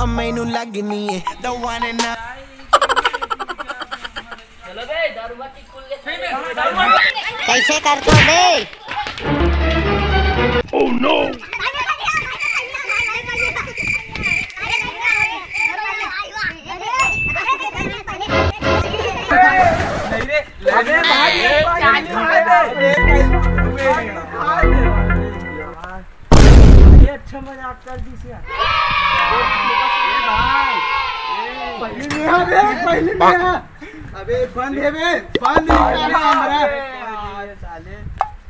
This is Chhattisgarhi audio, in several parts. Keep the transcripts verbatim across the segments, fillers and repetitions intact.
अब मैनू लगनी है the one and only। चलो बे, दारू बाकी खुल के। कैसे करथो बे? Oh no! अबे भाई, ये पानी खा ले। ये अच्छा मजाक कर दी यार। ए भाई, पहली में आ बे, पहली में आ। अबे बंद है बे, बंद है, अरे, साले।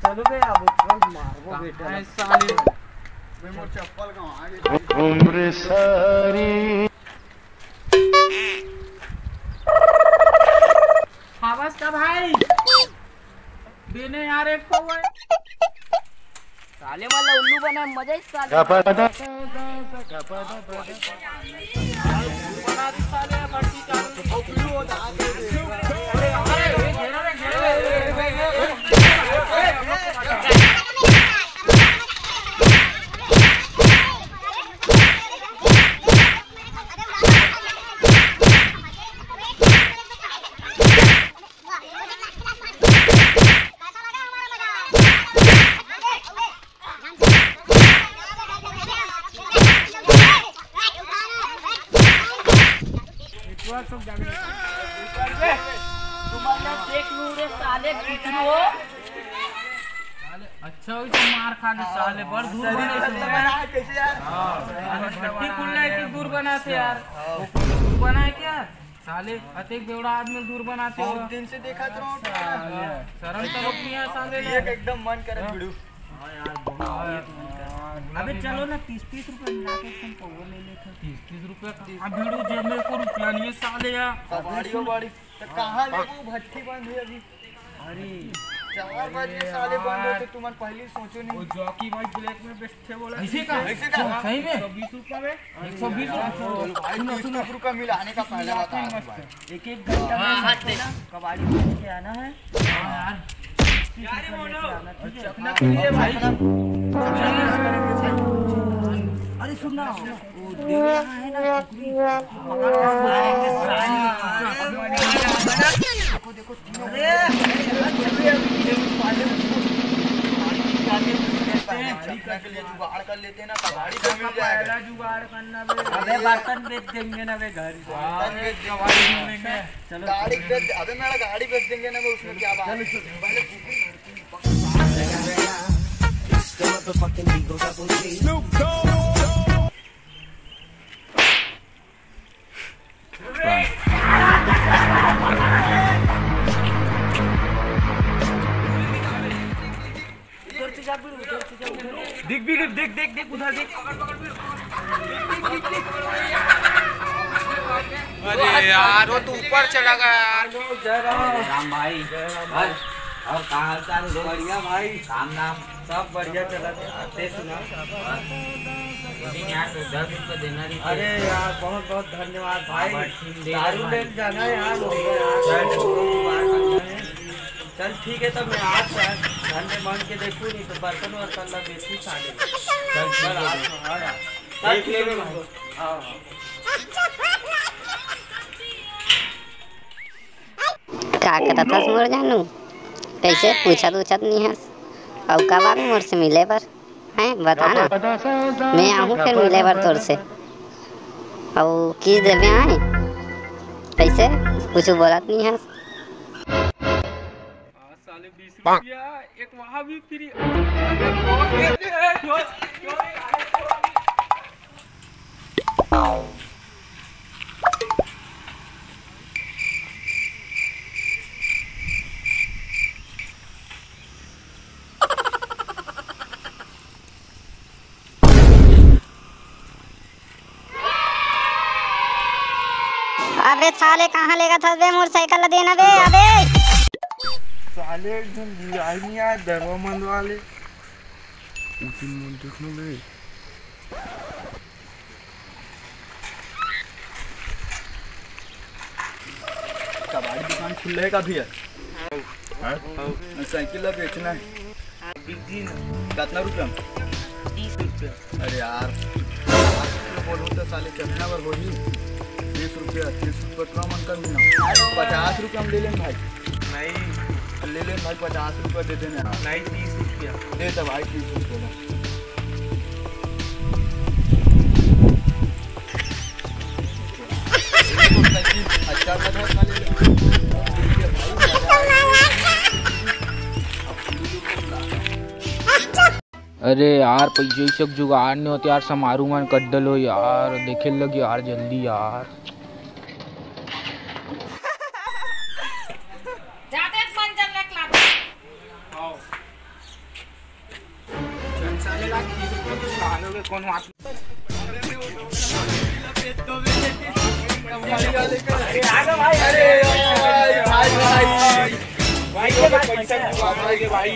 चलो बे, अब उसको मारबो बेटा। ए साले। बे, मोर चप्पल कहाँ आ गई? आवाज का भाई? देने यार एक को। साले वाला उल्लू बना, मजा ही साले। बना दी साले, मर्जी चालू। अच्छा होई तो मार खा ले साले, बड़ दूर बने से। हाँ, साले भट्टी खुल रहा है कि दूर बनाते यार। दूर बनाए क्या? साले अतेक बेवड़ा आदमी दूर बनाते हो। बहुत दिन से देखत रहो। साले, शर्म तो नहीं है साले। एक एकदम मन करे भिड़ू। हाँ यार, बहुत मन करे। अबे चलो ना, तीस तीस रुपए मिला के तुम पौवा ले लेते। तीस तीस रुपए का? अब भिड़ू, जेब में को रुपया नहीं है साले यार। कबाड़ी वबाड़ी। तो कहाँ लेबू? भट्टी बंद है अभी। अरे चार बजे साले बंद होते, तुमन पहले ही सोचो नहीं। वो जॉकी भाई ब्लैक में बैठे बोला। ऐसे का? ऐसे का? सही में? एक सौ बीस रुपया में? एक सौ बीस रुपया। चलो भाई, तीस रुपया मिलाने का पहले बता दो भाई। एक एक घंटा में हाँ, हाँ, सबको ना कबाड़ी खेल के आना है। हाँ यार। तीस रुपया लेके आना, ठीक है? चखना के लिए भाई। अरे सुन ना, वो देव यहाँ है ना, टुकड़ी, पकड़ के मारेंगे साले। देखो, देखो, तीनों। अरे, अरे, अरे, अरे, अरे, पहले चखना के लिए जुगाड़ कर लेते हैं ना, कबाड़ी तो मिल जाएगा। पहला जुगाड़ करना बे। अबे, बर्तन बेच देंगे ना बे घर। बर्तन बेच देंगे। चलो। गाड़ी बेच, अबे, मेरा गाड़ी बेच देंगे ना बे, उसमें क्या बात है? पहले कुकुर दिख भी, दिख, दिख, दिख, दिख, उधर दिख। अरे यार, वो तो ऊपर चला गया यार। जय राम। राम भाई। और, और का हाल चाल है? बढ़िया भाई। काम नाम? सब बढ़िया चलत हे। आते सुना। लेकिन यार, दस रुपये देना नहीं। अरे यार, बहुत बहुत धन्यवाद भाई। हाँ भाई, ठीक है दारू भाई। लेके जाना है यार, हो गया यार। चल। चल ठीक है, तब मैं आज घर में बन के देखूँ, नहीं तो बर्तन वर्तन ला बेचूँ साले। चल ठीक है। हाँ यार। चल ठीक है भाई। हाँ, हाँ। का करत हस मोर जानू? कैसे पूछत उछत नहीं हस? अउ कब आबे मोर से मिले बर? हैं, बता ना। मैं आहूँ फिर मिले बर तोर से। अउ किस देबे आए? कैसे? कुछ बोलत नहीं हस? हाँ, साले बीस रुपया, एक वहाँ भी फ्री। अबे साले, कहाँ लेगत हस बे मोर साइकिल ला? देना बे, अबे। साले एक दिन बियाह नहीं आया, दरवा मंदवा ले। उस दिन मन देखना बे। कबाड़ी दुकान खुलेगा भी है। हाँ? साइकिल ला बेचना है। हाँ, बिक जी ना। कितना रुपया में? तीस रुपया। अरे यार, बोलो तो साले, चखना बर होही। तीस रुपया, तीस रुपया तो मन कर देना। पचास रुपया हम ले लेन भाई। नहीं। ले लेन भाई, पचास रुपया दे देना। नहीं, तीस रुपया। दे तो भाई, तीस रुपया। अच्छा, मत है, खा ले ले। अरे यार, पइसा वइसा के जुगाड़ नइ होत यार, समारू मन कट डलो यार, देखे लग यार, जल्दी यार। जाते मंजन लेके लाते। चल साले, लाख तीस रुपये की सालों के कौन बात। अरे आ गया भाई, अरे भाई, भाई, भाई। भाई, ये भाई, पैसा की बात है कि भाई,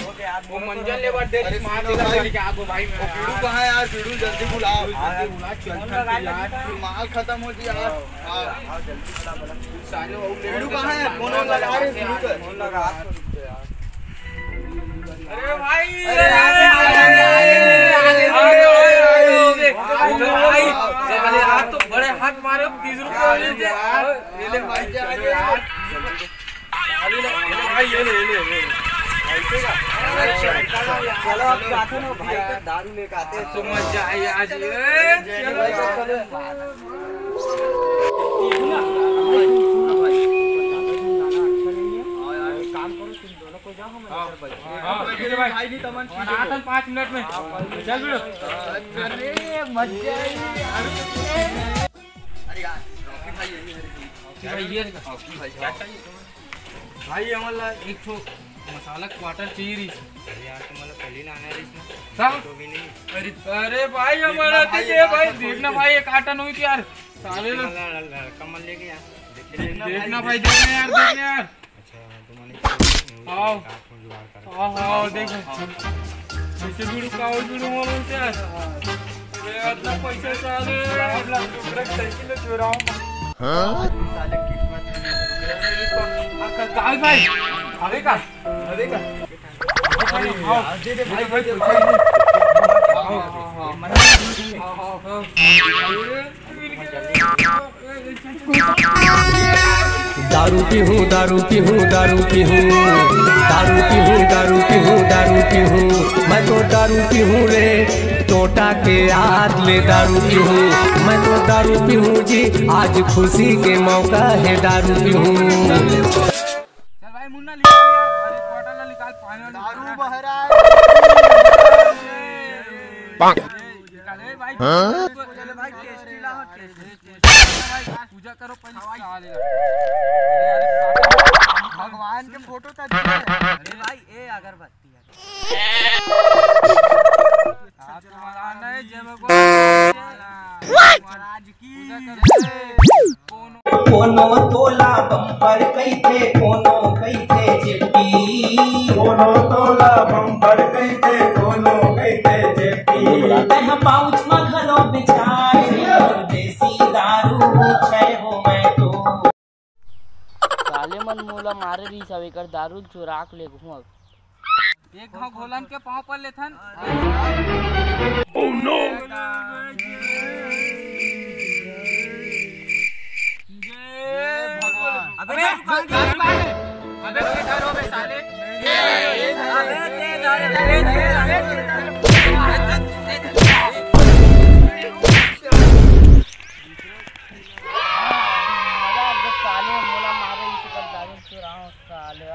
वो मंजन ले बर्थडे अरे, मार देगा भाई। करके आगो भाई, मैं वो पीड़ू कहाँ है यार? पीड़ू जल्दी बुलाओ। जल्दी बुला, चल, चल, चल यार। माल खत्म हो गया यार। हाँ। साले, वो पीड़ू कहाँ है? फोन वोन लगा रहे, पीड़ू का। फोन लगा। अरे भाई, अरे अरे, अरे, अरे, अरे, अरे, अरे, अरे, अरे, अरे, भाई, साले, आज तो बड़े हाथ मारे, तीस रुपये वाले से। ये ले भाई, क्या आ गया? भाई, ये ले, ये ले, ये ले। भाई, ठीक है? चलो, अब जाते ना, भाई का दारू लेके आते हैं। तो मजा आया आज। ए, चलो भाई, चलो। काम करो, तुम दोनों को जाओ, हम हाँ। इधर बैठ। हाँ, ठीक है भाई। भाई, नहीं, तमन हमारा आता है पाँच मिनट में। चल, भिड़ू। अरे, मजा आई। अरे यार, रॉकी भाई, ये है। भाई, ये देखो। रॉकी भाई, क्या चाहिए तुम्हें? भाई, ये वाला एक ठो मसाला क्वार्टर चाहिए रही। अरे यार, तुम्हारा कल ही लाना है इसमें। हाँ? तो भी नहीं। अरे, अरे भाई, हमारा देखना भाई, तो ये भाई, देखना भाई, एक आटा नहीं थी यार। साले लोग। लड़का मन लेके यार। देखना भाई, देखना यार, देखना यार। अच्छा, तो मैंने आओ। आओ, आओ, देखो। ऐसे जुड़ू, कावल जुड़ू, बोल बोलते हैं। अरे, इतना पैसा साले। साइकिल ले चुराओ। हाँ? साले किस्मत। कावल भाई, अबे का? अबे का? अरे, आओ। दे दे भाई, भाई, भाई। आओ, आओ, आओ। दारू पीहूँ, दारू पीहूँ, दारू पीहूँ, दारू पीहूँ, दारू पीहूँ, दारू पीहूँ। मैं तो दारू पीहूँ रे, टोटा के याद ले दारू पीहूँ। मैं तो दारू पीहूँ जी, आज खुशी के मौका है दारू पीहूँ। चल भाई मुन्ना निकाल यार, अरे क्वार्टर ला निकाल, पानी वानी दारू निकाल। बहरा है। निकाल, ए भाई। हाँ? चले भाई, टेस्टी ला, टेस्टी, टेस्टी। भाई, पूजा करो पहले, साले। भगवान के फोटो तक दिए। अरे भाई, ए अगरबत्ती है। हाथ तुम्हारा नहीं, जब को महाराज की। पूजा करो। कोनो तोला बम्पर कहिथे, कोनो कहिथे जेबी। कोनो तोला बम्पर कहिथे, कोनो कहिथे जेबी। तैं पाउच म घलो बिचार, देसी दारू छै हो मैं तो। साले मन मोला मारे रहिस हवे, एकर दारू चुरा के लेगहूँ अब। एक घाव घोलन के पाँव पर लेथन। Oh no! जय भगवान। अबे, अबे, अबे, अबे, साले। साले मोला मारे, इसे कर दारू चुराओ, साले।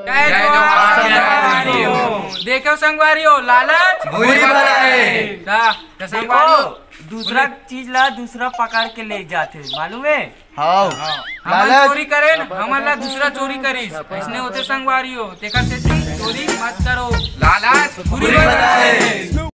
जय जोहार, जय जोहार। देखो संगवारी हो, लालच बुरी बला है। दा, तो संगवारी हो, दूसरा चीज ला दूसरा पकड़ के ले जाथे, मालूम है? हाँ। हमन लालच चोरी करेन, हमन ला दूसरा चोरी करिस। अइसने होथे संगवारी हो, तेकर सेती चोरी मत करो। लालच बुरी बला है।